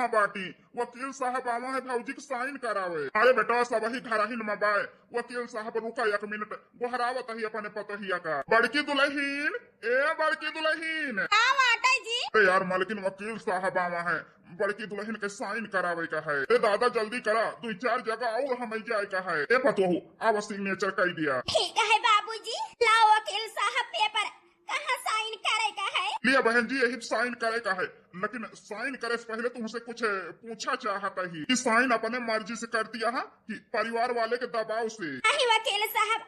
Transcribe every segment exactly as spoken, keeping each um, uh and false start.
हाँ बाटी, वकील साहब आवा है भौजी के साइन करावे। अरे बेटा, सबही घरहिन में बाय। वकील साहब रुका एक मिनट, गोहरावत ही अपने पतोहिया का। बड़की दुलहिन, ए बड़की दुलहिन। का बाटे जी? अरे यार मालकिन, वकील साहब आवा है, बड़की दुलहिन के साइन करावे का है। ए दादा जल्दी करा, दुइ चार जगह और हमें जाए का है। ए पतोहू, आवा सिग्नेचर कर दिया। ठीक है बाबूजी, लाओ वकील साहब पेपर। कहाँ साइन करे का है? लिया बहन जी, यही साइन करे का है, लेकिन साइन करे से पहले तुमसे कुछ पूछा चाहत ही कि साइन अपने मर्जी से कर दिया है कि परिवार वाले के दबाव से? नहीं वकील साहब,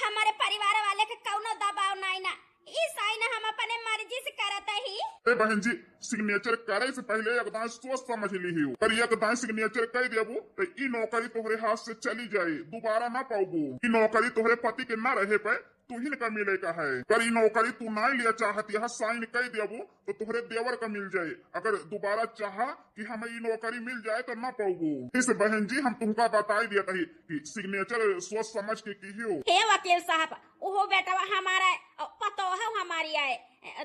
हमारे परिवार वाले के कौनो दबाव नहीं ना, ई साइन हम अपने मर्जी से करत ही। ए बहन जी, सिग्नेचर करे से पहले एक दाएं सोच समझ ली हो, पर एक दाएं सिग्नेचर कर देबू तो ई नौकरी तोहरे हाथ से चली जाए, दोबारा ना पाऊबू। ई नौकरी तोहरे पति के ना रहे पे तुहिन का मिले का है। अगर ई नौकरी तू नाई लिया चाहत, यहाँ साइन कर देबू तो तोहरे देवर का मिल जाए। अगर दोबारा चाहा कि हमें ई नौकरी मिल जाए तो ना पाऊबू। इस बहन जी हम तुमका बताई दिया कही कि सिग्नेचर सोच समझ के की हो। हे वकील साहब, ओहो बेटवा हमारा है, और पतोह हमारी है,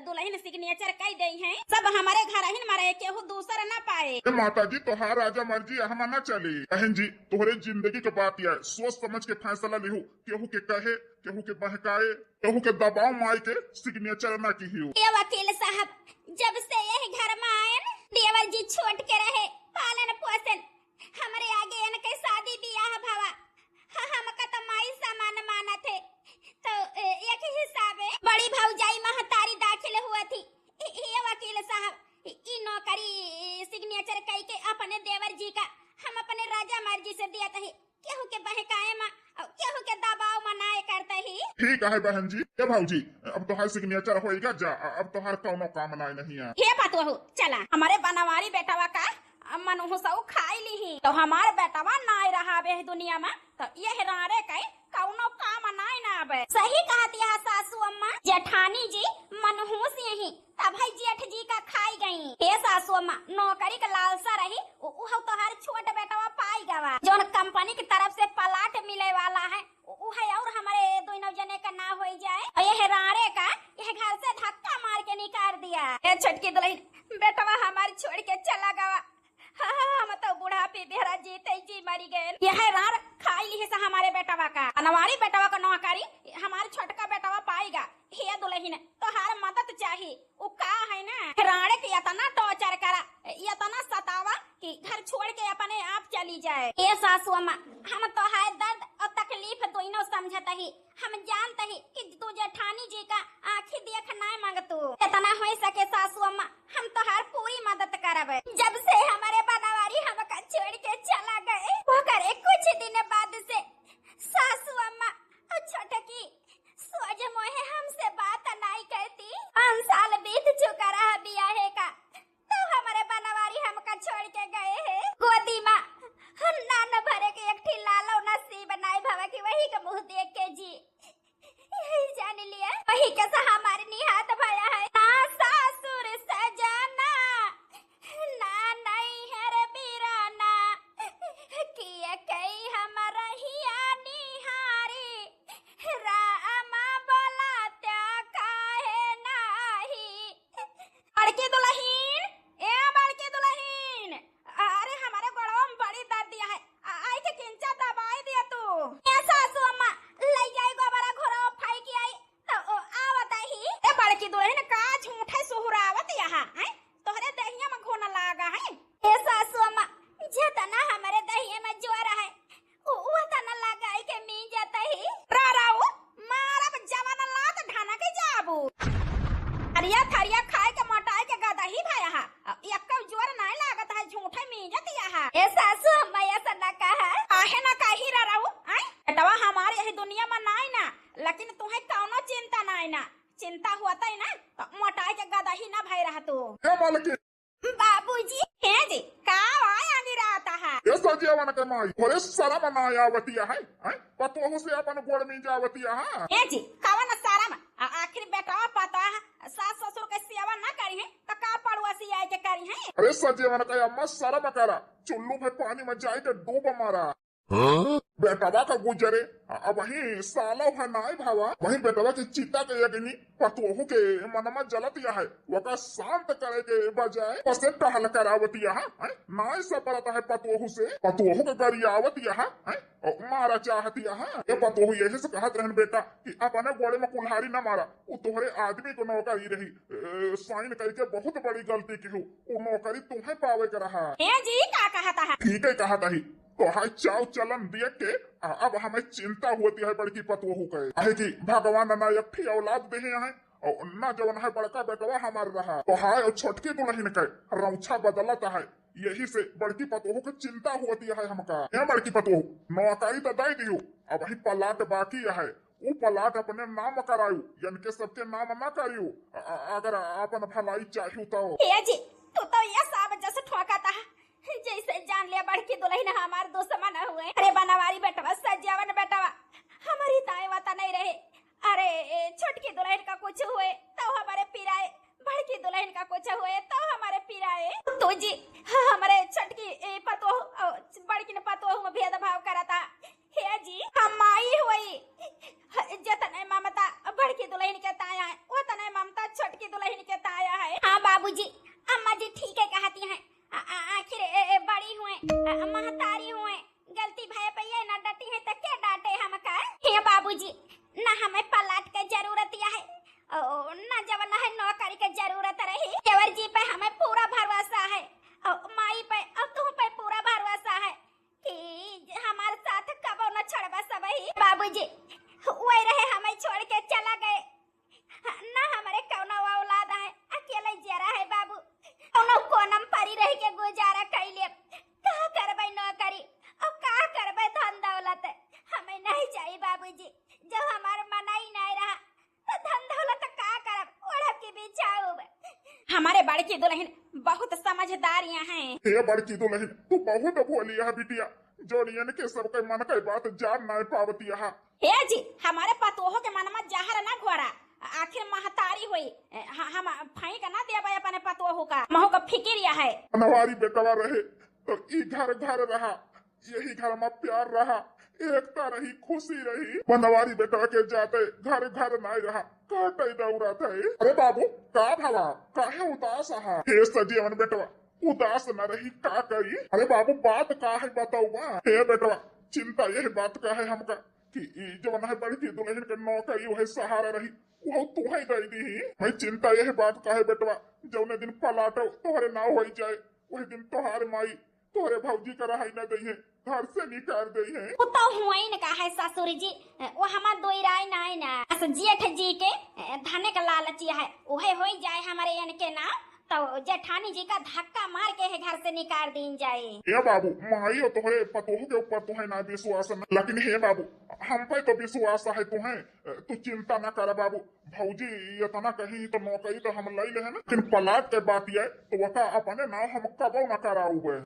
दुलहिन सिग्नेचर कर दे हैं, सब हमारे घरहिन में रहे, केहू दूसर ना पाए। ए माता जी, तोहार राजा मर्जी हम ना चली। बहन जी, तोहरे जिंदगी के बात है, सोच समझ के फैसला लिहू। केहू के कहे, केहू के बहकाए, केहू के दबाव माई के सिग्नेचर ना किहियो। ए वकील साहब, जब से यही घर में आए न, देवर जी छोट के रहे, पालन पोषण, हमरे आगे इनके शादी बियाह भवा, ह-, हमका तो माई समान मानत है। तो, ए, एक हिसाबे बड़ी भौजाई महतारी दाखिल हुआ थी। ए, ए वकील साहब, ई, ई नौकरी, ए, सिग्नेचर कई के अपने देवर जी का हम अपने राजा मर्जी से दिया तही। केहू के बहकाए मा, अउ केहू के दबाव मा नाय करते ही। ठीक है बहन जी। ए भौजी, अब तोहार सिग्नेचर होइगा जा, अब तोहार कौनो काम नाय नहीं है। हे पतोहू, चला, हमारे बनवारी बेटवा का मनहूसऊ खाई ली ही, तो हमार बेटवा नाय रहा बे दुनिया मा, तो ये राड़े के कौनो काम नाय ना आवे। सही कहत यह सासू अम्मा, जेठानी जी मनहूस यही तबही जेठ जी का खाई गई। हे सासु अम्मा, नौकरी के लालसा रही, उ-, उहउ तोहार छोट बेटवा पाई गवा। जौन कंपनी की तरफ से प्लाट मिले वाला है, उ-, उहइ और हमरे दुइनौ जने का ना होई जाए। और यह राड़े का यह घर से धक्का मार के निकाल दिया। ए छोटकी दुलहिन, बेटवा हमार छोड़ के चला गवा। हाँ, हाँ, हम तो बुढ़ापे बेहरा जीते जी मरी गए। यह राड़ खाई लिहे से हमारे बेटवा का, अनवारी बेटवा का नौकरी हमार छोटका बेटवा पाई गा। हे दुलहिन, तोहार मदद चाही। उ का है ना, राड़े के इतना टॉर्चर करा, इतना सतावा कि घर छोड़ के अपने आप चली जाए। ए सासु अम्मा, हम तोहार दर्द और तकलीफ दोनों समझत ही। हम जानत ही कि तू जेठानी जी का आँखी देख नाय मांगतू। इतना हो सके सासु अम्मा, हम तोहार पूरी मदद करब। जब से हमारे बनवारी हमका छोड़ के चला गए, ओकरे कुछ दिन बाद से सासु अम्मा और छोटकी सोझ मोहे हमसे बात नाई करती। पाँच साल बीत चुका रहा बियाहे का, तब हमारे बनवारी हमका छोड़ के गए है। गोदी मा नान भरे के एक ठी लालो नसीब नाई भवा कि वही के मुँह देख के जी। यही जान लिया, वही के से हमारे निहात भया है। ना सासुर सजना, ना नैहर बिराना, किया कई हम रहिया निहारी। रामा बोला त्या काहे नाही। बड़की दुलहिन, ए बड़की दुलहिन, अरे हमारे गोड़वा में बड़ी दर्द दिया है, आ-, आई के किंचा दबाई दिया तू। ए सासु अम्मा, लई जाई गोबरा घोरवा फाई के आई, तो ओ आवत ही। ए बड़की दुलहिन का झूठे सुहुरावत यहाँ, हैं? तोहरे दहिया में घुन लागा है। ए सासु अम्मा, जेतना हमरे दहिया में जोर है, उ-, उतना लगाई के मींजत ही। रा राऊ, मारब जवन लात ढाना के जाबू। अरिया थरिया खाए के मोटाए के गदही भया हा। एक्को जोर नाय लागत है, झूठे मींजत यहाँ। ए सासु अम्मा, ऐसा ना कहा। काहे ना कही रा राऊ, आय? बेटवा हमार यही दुनिया में नाय ना, लेकिन तुहे कौनो चिंता नाय ना। चिंता होतै ना, तो मोटाए के गदही ना भय रहतू। ए मालकिन, बाबूजी। हे जी, का आय आंधी रहता है? ए सजियावन के माई, थोरे शरम ना आवतिया है, हैं? पतोहू से अपन गोड़ मींजावतिया है। हे जी, कवन शरम? आ-, आखिर बेटवा पतोह सास ससुर के सेवा ना करी है, तो का पड़ोसी आए के करी है? अरे सजियावन के अम्मा शरम करा, चुल्लू में पानी में जाए के डूब मारा। हाँ? बेटवा का गुजरे, अबहीं सालो है नाई भवा, वही बेटवा के चिता के अग्नि पतोहू के मनमा जलत या है, वका शांत करे के बजाय ओसे टहल करावत या है, हैं? नाई सपरत है पतोहू से, पतोहू के गरियावत या है, हैं? और मारा चाहत या है। ये पतोहू यही से कहत रहन बेटा कि अपने गोड़े में कुल्हाड़ी न मारा, वो तोहरे आदमी को नौकरी रही, ए, साइन करके बहुत बड़ी गलती की हो, वो नौकरी तुम्हें पावे के रहा। हे जी, का कहत है? ठीक है कहत ही, तो हाय चाव चलन देख के, आ, अब हमें चिंता होती है बड़की पतोहू के। काहे कि भगवान ना एक ठे औलाद देहे हैं, और ना जवन है बड़का बेटवा हमार रहा, तो हाय और छोटकी दुल्हन के रौछा बदलत है, यही से बड़की पतोहू के चिंता होती है हमका। हे बड़की पतोहू, नौकरी तो दे दियो, अबहीं प्लाट बाकी है, वो प्लाट अपने नाम करायो, यानी के सबके नाम ना करियो, अ-, अ-, अगर आपन भलाई चाहियो तो। हे जी, तू तो ये सब जस ठोकत है, जैसे जान लिया बड़की दुल्हन हमार दुश्मन हुए। अरे बनवारी बेटवा, सज्जावन बेटवा, हमारी ताए वाता नहीं रहे। अरे, ए, छोटकी दुल्हन का कुछ हुए तो हमारे पिराए, बड़की दुल्हन का कुछ हुए तो हमारे पिराए। तो जी, हमारे छोटकी, ए, पतोह, अ, बड़की न पतोह में भेदभाव करता। हे जी, हम माई हुई, जतने ममता बड़की दुल्हन के ताया है, उतने ममता छोटकी दुल्हन के ताया है। हाँ बाबूजी, अम्मा जी ठीक है कहती हैं। आ, आ, आखिर ए, ए, बड़ी हुए, आ, महतारी हुए, गलती भय पे ये ना डटी है तो के डांटे हमका? हे बाबूजी, ना हमें प्लाट के जरूरत या है, ओ, ना जवन है नौकरी के जरूरत रही। देवर जी पे हमें पूरा भरोसा है, ओ, माई पे और तुम पे पूरा भरोसा है कि हमार साथ कबो न छोड़बा सबही। बाबूजी वही रहे हमें छोड़ के चला गए, ना हमारे कौनो औलाद है, अकेले जरा है बाबू, कौनो कोनम परी रह के गुजारा कैले। का करबै नौकरी और का करबै धन दौलत, हमें नहीं चाहिए बाबूजी। जब हमार मनई नहीं रहा तो धन दौलत का करब, ओढ़ब की बिछाऊब। हमारे बड़की दुल्हन बहुत समझदार यहाँ है। हे बड़की दुल्हन, तू बहुत भोली है बिटिया, जोड़ियन के सबके मन के बात जान नहीं पावती है। हे जी, हमारे पतोहो के मन में जहर ना घोरा, आखिर महतारी हुई, ह-, हम फेंक ना देबे अपने पतोहो का, महू का फिकिर यह है। बनवारी बेटवा रहे तो ई घर घर रहा, यही घर में प्यार रहा, एकता रही, खुशी रही। बनवारी बेटवा के जाते घर घर नहीं रहा, काटे दौड़त है। अरे बाबू, का भला, काहे उदास है? हे सजीवन बेटवा, उदास न रही, का करी? अरे बाबू, बात का है, बतावा। हे बेटवा, चिंता यह बात का है हमका कि ई जवन है बड़की दुल्हन के नौकरी, वही सहारा रही, वह तुहे दे दी। मैं चिंता यह बात का है बेटवा, जौने दिन पलाटो तोहरे नाव हो जाए, वही दिन तोहार माई तोहरे भौजी का रहाई न दइहे, घर से निकाल दइहे। वो तो हुआइन का है ससुर जी, वो हमार दोई राय नाय ना। बस जेठ जी के धने का लालची है, उहे होई जाए हमारे इनके नाम, तो जेठानी जी का धक्का मार के है घर से निकाल दीन जाए। ए बाबू, माई और तोहरे पतोह के ऊपर तुहे ना विश्वास न, लेकिन हे बाबू, हम पे तो विश्वास है तुहे, तू चिंता ना कर बाबू। भौजी इतना कही तो नौकरी तो हम लई ले है ना, लेकिन प्लाट के बात ये तो वका अपने नाव हम कबो ना कराउबे।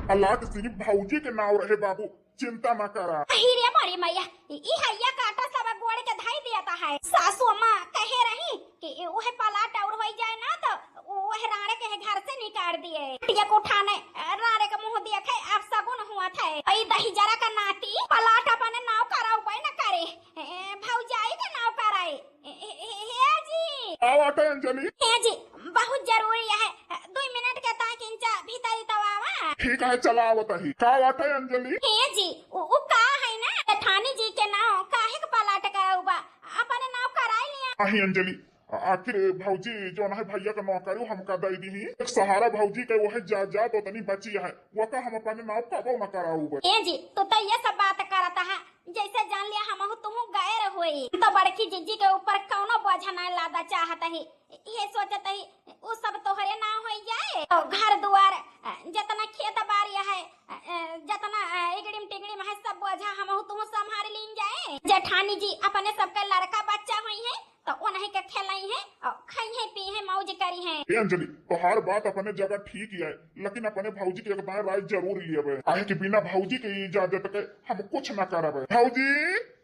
प्लाट सिर्फ भौजी के नाव रहे बाबू, चिंता ना करा। अही रे मोरी मैया, ई, ई हइया काटा सब गोड़ के धाई दिया ता है। सासू अम्मा कहे रही कि ई उहे प्लाट और होई जाए ना तो उहे राणे के घर से निकाल दिए। ये उठाने राणे के मुंह दिया थे, आप सगुन हुआ थे। ई दही जरा का नाती प्लाट अपने नाव कराउबे न करे। ए, भौजाई के नाव कराई। ए, ए, ए, हे जी। का बाटे अंजलि? हे जी, बहुत जरूरी है। दुई मिनट के ताक इंचा भीतरी तो आवा। ठीक है, चला आवत ही। का बाटे अंजलि? हे जी, उ, उ का है ना, जेठानी जी के नाव काहे के प्लाट कराउबा? अपने नाव कराई लिया। नहीं अंजलि, आ-, आखिर भौजी जौन है भैया के नौकरी हमका दे दी, एक सहारा भौजी के वह जायदाद उतनी बची है, वका हम अपने नाव कबो न कराउबे। ए जी, तू तो ये सब बात करत है, जैसे जान लिया हमहू तुहू गैर होई। हम तो बड़की जिज्जी के ऊपर कौनो बोझा ना लादा चाहत ही, ये सोचत ही उ सब तोहरे नाव होई जाए। तो घर दुआर, अ, जतना खेत बारी है, अ, अ, जतना, अ, इगड़िम टिगड़िम है, सब बोझा हमहू तुहू संभाल लीन जाए। जेठानी जी अपने सबके लड़का बच्चा होई है, तो उन्हीं के खेलई है और खाई है, पी है, मौज करी है। ए अंजलि, तोहार बात अपने जगह ठीक ही है, लेकिन अपने भौजी के एक बार राय जरूर लियबे, काहे कि बिना भौजी के इजाजत के हम कुछ ना करबे। भौजी,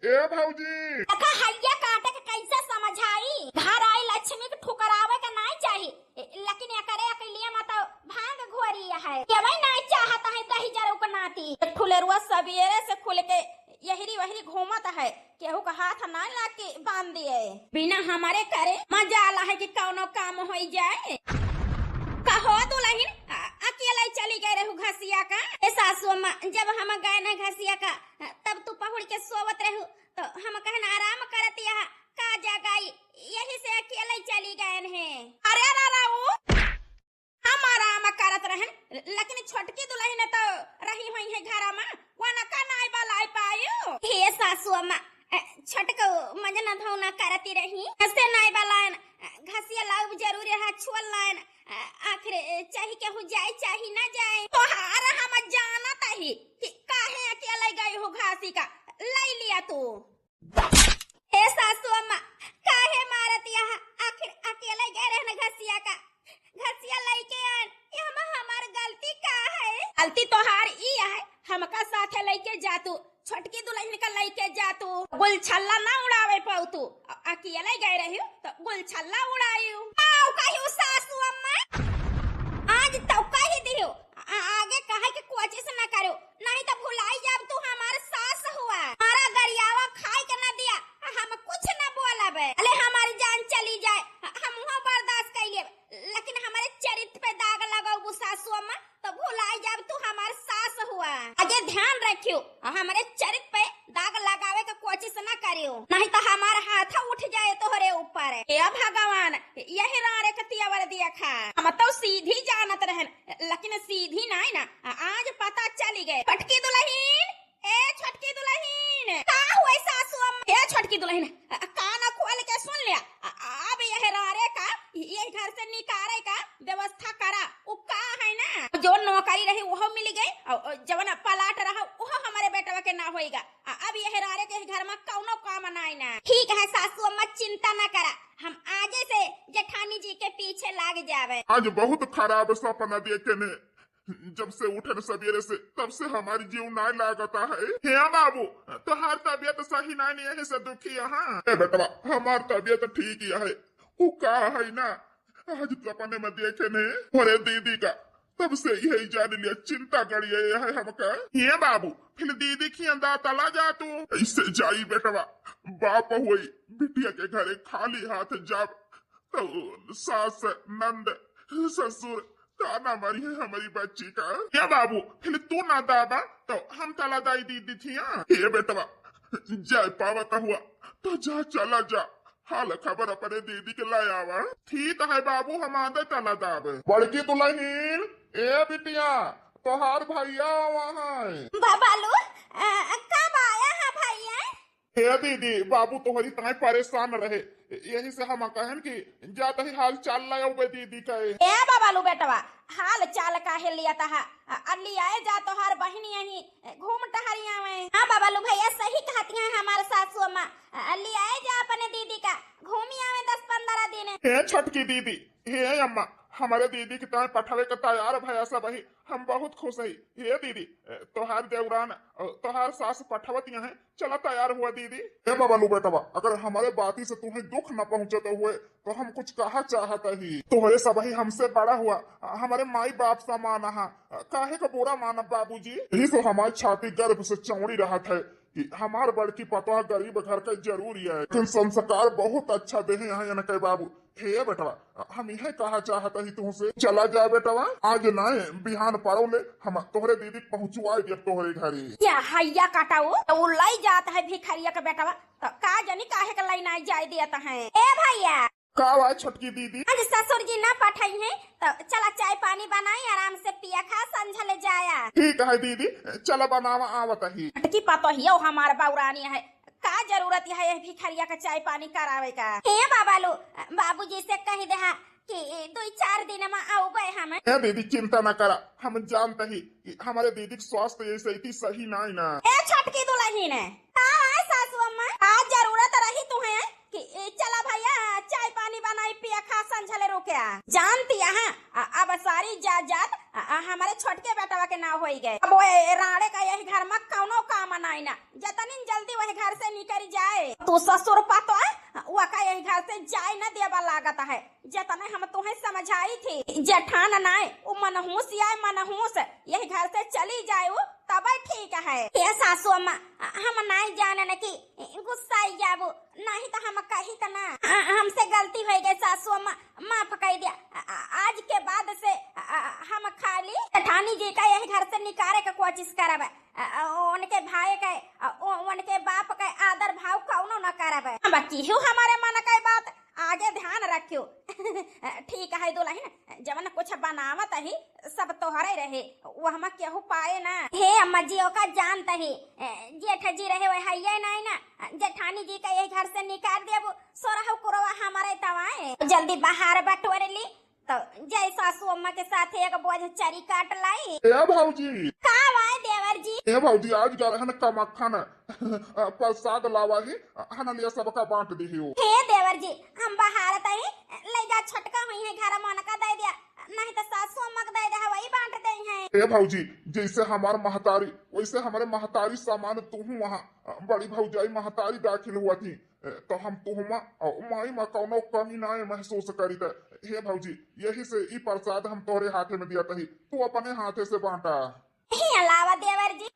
ए भौजी। देखा हइया काटे के कैसे समझाई, घर आई लक्ष्मी के ठुकरावे के नाई चाही, ए, लेकिन एकरे अकेलिए में तो भांग घोरी। है। केवई नाहीं चाहत है दहिजरू क नाती। फुलेरुआ सबेरे से खुल के यहरी वहरी घूमत है, केहू का हाथ नाहीं लाग के बांध दिए। बिना हमरे करे मजाल है कि कौनो काम होइ जाए। कहो दुलहिन, अ-, अकेले चली गए रहू घसिया का? ए सासू अम्मा, जब हम गए न घसिया का, तब तू पहुड़ के सोवत रहू, तो हम कहन आराम करत यहाँ का जगह, यही से अकेले चली गए हैं। अरे राऊ, हम आराम करत रहन, लेकिन छोटकी दुलहिन तो रही हुई है घर में, वनका नाई बलाई पायू। हे सासू अम्मा, अ, छोटको मजना धौना करती रही, हंसे नाई बलायन, अ, घसिया लाउब जरूरी रहा, छुअल लायन, अ, आखिर, अ, चाही केहू जाए, चाही ना जाए। तोहार हम जानत ही कि काहे अकेले गई हो घासी का, लई लिया तू। हे सासू अम्मा, काहे मारत यहाँ? आखिर अकेले गए रहन घसिया का, घसिया लइके आन, ये हम हमार गलती का है? गलती तोहार ई है, हमका साथे लइके जा तू, छोटकी दुलहिन का लइके जा तू, गुलछल्ला ना उड़ावे पाऊ तू। अ-, अकेले गए रही तो गुलछल्ला उड़ायू। आओ कहियो सासू अम्मा, आज तो कही दियो, आ-, आगे कहे के कोशिश ना करो, नहीं तो भुलाई जाब तू हमार सास हुआ। हमारा गरियावा खाए के ना दिया, हम कुछ ना बोलब। अले हमारी जान चली जाए, हम वहाँ बर्दाश्त कर लेब, लेकिन हमारे चरित्र पे दाग लगाओ सासू अम्मा, तो भुलाई जाब तू हमार सास हुआ। आगे ध्यान रखियो, हमारे चरित्र पे दाग लगावे के कोशिश ना करियो, नहीं तो हमार हाथ उठ जाए तोहरे ऊपर। हे भगवान, यही रारे के तेवर देखा। हम तो सीधी जानत रहन, लेकिन सीधी नाई ना, आज पता चली गए। छोटकी दुलहिन, ए छोटकी दुलहिन। का हुए सासू अम्मा? ए छोटकी दुलहिन, अ, कान खोल के सुन ले। अ, अब यह रारे का, ये घर से निकारे का व्यवस्था करा। उ का है ना, जो नौकरी रही वो मिल गई, और, और जवन प्लाट रहा वो हमारे बेटवा के ना होएगा। अ, अब यह रारे के घर में कौनो काम नाई ना। ठीक है सासू अम्मा, चिंता ना करा, हम आजे से जेठानी जी के पीछे लाग जावे। आज बहुत खराब सपना देखे ने, जब से उठन सबेरे से, तब से हमारी जीव नाय लागता है। हे बाबू, तोहार तबियत सही नाय नहीं है से दुखी यहाँ। ए बेटवा, हमार तबियत ठीक ही है। उ का है ना, आज सपने में देखे ने, अरे दीदी का, तब से यही जान लिया, चिंता करिए है हमका। हे बाबू, फिर दीदी की अंदा तला जा तू। ऐसे जाई बेटवा, बाप हुई, बिटिया के घरे खाली हाथ जाब, तो सास, नंद, ससुर ताना मारी है हमारी बच्ची का। या बाबू, फिर तू ना दाबा, तो हम तला दाई दी, दी थी, हाँ? ए बेटवा, जाए पावत हुआ, तो जा, चला जा, हाल खबर अपने दीदी के ला आवा। ठीक है बाबू, हम आदे तला दाब। बड़की दुलहिन, ए बिटिया, तोहार भैया आवा है। बा-, बालू, अ, कब आया है भैया? हे दीदी, बाबू तोहरी ताई परेशान रहे, यही से हम कहन कि जा तही हाल चाल ले आउबे दीदी के। ए बाबालू बेटवा, हाल चाल काहे लिया तहा? अ, अ, लियाए जा तोहार बहिन यही घूम टहरी आवे। हाँ बाबालू भैया सही कहती हैं हमार सासू अम्मा, अ, अ, लियाए जा अपने दीदी का घूमी आवे दस पन्द्रह दिन। हे छोटकी दीदी, हे अम्मा, हमारे दीदी के ताई पठावे के तैयार भैया सब ही, हम बहुत खुश ही। हे दीदी, तोहार देवरान, तोहार सास पठवत यहाँ, चला तैयार हुआ दीदी। ए बबलू बेटवा, अगर हमारे बाती से तुम्हें दुख न पहुँचत हुए, तो हम कुछ कहा चाहत ही। तोहरे सबही हमसे बड़ा हुआ, हमारे माई बाप समान हा, काहे का बुरा मानब बाबूजी? यही से हमारी छाती गर्व से चौड़ी रहत है कि हमार बड़की पतोह गरीब घर के जरूर है, लेकिन संस्कार बहुत अच्छा देहे हैं इनके बाबू। हे बेटवा, हम यह कहा चाहत ही तुमसे, चला जा बेटवा, आज नाय बिहान पड़ो ले हम तोहरे दीदी पहुँचवाए दिया तोहरे घरे। या हैया काटाऊ, तो उ लई जात है भिखरिया के बेटवा, तो का जानी काहे के लई नाय जाए दियत है। ए भैया। का बा छोटकी दीदी? आज ससुर जी ना पठाई है, तो चला चाय पानी बनाई, आराम से पिया खा, संझा ले जाया। ठीक है दीदी, चला बनावा आवत ही। छोटकी पतोहियो हमार बौरानी है, का जरूरत है यह भिखरिया का चाय पानी करावे का? हे बाबालू, बाबूजी से कह देहा कि दुई चार दिन में आउबे हम। ए दीदी, चिंता न करा, हम जानत ही कि हमारे दीदी के स्वास्थ्य ऐसे इतनी सही नाय ना। ए छोटकी दुलहिन, का है सासू अम्मा? का जरूरत रही तुहे कि ए चला भैया चाय पानी बनाई पिया खा संझा ले रुके आ। जानती यहाँ, अ, अब सारी जात जात, अ, अ, हमारे छोटके बेटवा के नाव होई गए। अब वो ए राड़े का यही घर में कौनो काम नाय ना। जतनी जल्दी वही घर से निकल जाए। तू ससुर पतोह वका यही घर से जाए न देबा लागत है। जतने हम तुहे समझाई थी, जेठान नाय, उ मनहूस आए मनहूस, यही घर से चली जाए उ तबे ठीक है। हे सासू अम्मा, हम नाय जानन कि गुस्साई जाबू, नहीं तो हम कहित ना। हमसे गलती होइ गई सासू अम्मा, माफ कइ दिया। आज के बाद से हम खाली जेठानी जी का यही घर से निकारे के कोशिश करब। अ, अ, उनके भाई के, अ, उ-, उनके बाप के आदर भाव कौनो न करब। बाकी हमारे मन के बात आगे ध्यान रखियो। ठीक है दुलहिन, जवन कुछ बनावत ही सब तोहरे रहे, वो हम केहू पाए ना। हे अम्मा जी, ओका जानत ही, अ, जेठ जी रहे वो हइये नहीं ना। जेठानी जी का यही घर से निकाल देबू, सोरहु कुरवा हमारे तवाए। जल्दी बाहर बटोर ली, तो जय सासू अम्मा के साथ एक बोझ चरी काट लाई। ए भौजी। का वाय देवर जी? ए भौजी, आज गए हन कमखन, प्रसाद लावा ही, हन लिया सबका बांट दिहियो। हे देवर जी, हम बाहर तई ले जा, छोटका हुई है घर में, उनका दे दिया, नहीं तो सासू अम्मा के दे दे, वही बांट दे हैं। ए भौजी, जैसे हमार महतारी वैसे हमारे महतारी समान तुहू वहाँ बड़ी भौजाई महतारी दाखिल हुआ थी। ए, तो हम तुहमा और माई मा कौनो कमी ना महसूस करी त। हे भौजी, यही से ई प्रसाद हम तोहरे हाथे में दिया तही, तू अपने हाथे से बांटा। हे अलावा देवर जी,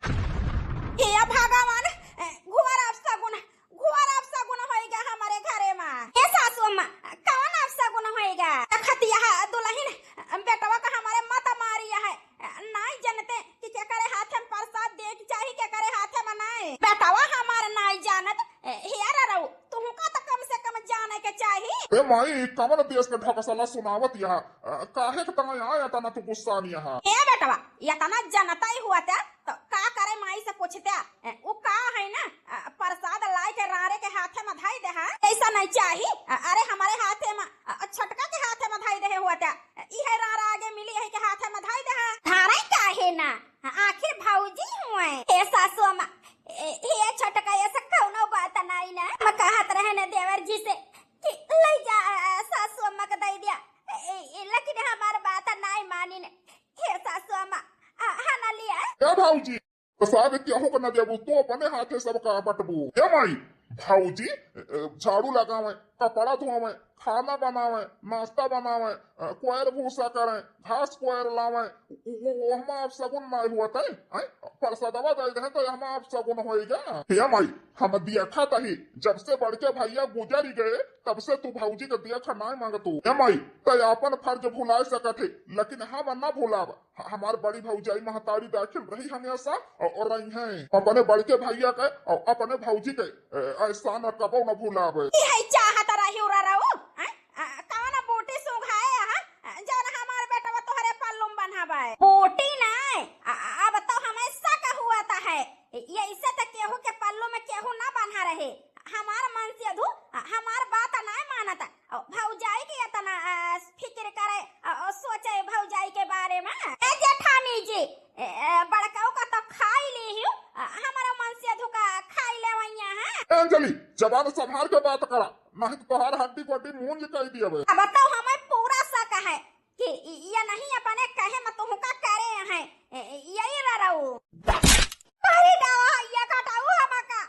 हे भगवान, ए, घोर अपसगुन, घोर अपसगुन होइगा हमारे घरे मा। हे सासू अम्मा, कौन अपसगुन होइगा? खतिया दुलहिन, बेटवा का हमारे मत मारिया है। नाई जनते कि केकरे हाथे में प्रसाद दे के चाही, केकरे हाथे में नाई। बेटवा हमार नाई जानत, ए, हियर रहू, तुहका त कम से कम जाने के चाही। ए माई, कमन देश के ढकसला सुनावत यहाँ, अ, काहे के तना यहाँ या तना तू गुस्सा नहीं यहाँ? ए बेटवा, या तना जनता ही हुआ त्या, तो का करे माई से पूछत्या? ए, उ का है ना, अ, प्रसाद लाई के रारे के हाथे में धाई दे है, ऐसा नहीं चाही। अ, अरे हमारे हाथे में, अ, छोटका के हाथे में धाई दे हुआ त्या, इहे रारा आगे मिली, यही के हाथे में धाई दे है। धारे काहे ना, आखिर भौजी हुए। हे सासू अम्मा, ए, हे छोटका, ऐसा कौनो बात नहीं ना। हम कहत रहे न देवर जी से कि ले जा, अ, सासू अम्मा के दे दिया, ए, ए, लेकिन हमार बात नहीं मानी ने। हे सासू अम्मा, अ, हना लिया। ए भौजी, प्रसाद केहू के न देबू, तू अपने हाथे सबका बटबू। ए माई, भौजी, अ, झाड़ू लगावे, कपड़ा धोवे, खाना बनावे, नाश्ता बनावे, अ, कोयर भूसा करे, घास कोयर लावे, उ, उ, उ, ओहमा अपसगुन ना हुआ तय, हैं? प्रसादवा दे दे तो हमा अपसगुन होएगा। हे माई, हम दिया खाता ही, जब से बड़के भैया गुजर गए, तब से तू भौजी के दिया खा ना मांगतू। हे माई, तय अपन फर्ज भुला सकत है, लेकिन हम ना भुलाब। ह-, हमार बड़ी भौजाई महतारी दाखिल रही हमेशा और, और रही हैं। अपने बड़के भैया के और अपने भौजी के, ए, एहसान कबो न भुलावे। इहे चाहत रही उरा रहू, हैं? आ, कौन बूटी सुंघाए यहाँ? आ, जौन हमार बेटवा तोहरे पल्लू में बन्हावे। बूटी नाय, आ, आ, अब तो हमें शक हुअत है। ये इसे तो केहू के पल्लू में केहू ना बन्हा रहे। हमार मनसेधू, आ, हमार बात नाय मानत। अ, भौजाई के इतना, अ, फिक्र करे, अ, अ, सोचे भौजाई के बारे में। ए जेठानी जी, ए, ए, बड़काऊ का तो खाई ली हूँ, अ, हमारा मनसेधू का खाई ले वैया है। ए अंजलि, जबान संभाल के बात करा, नहीं तो तोहार हड्डी गोड्डी मूंज कर दिया बे। अब तो हमें पूरा शक है कि इ-, ये नहीं अपने कहे में तुहका करे हैं, ए, ए, यही ररऊ। मारी डावा, ये कटाऊ हमका,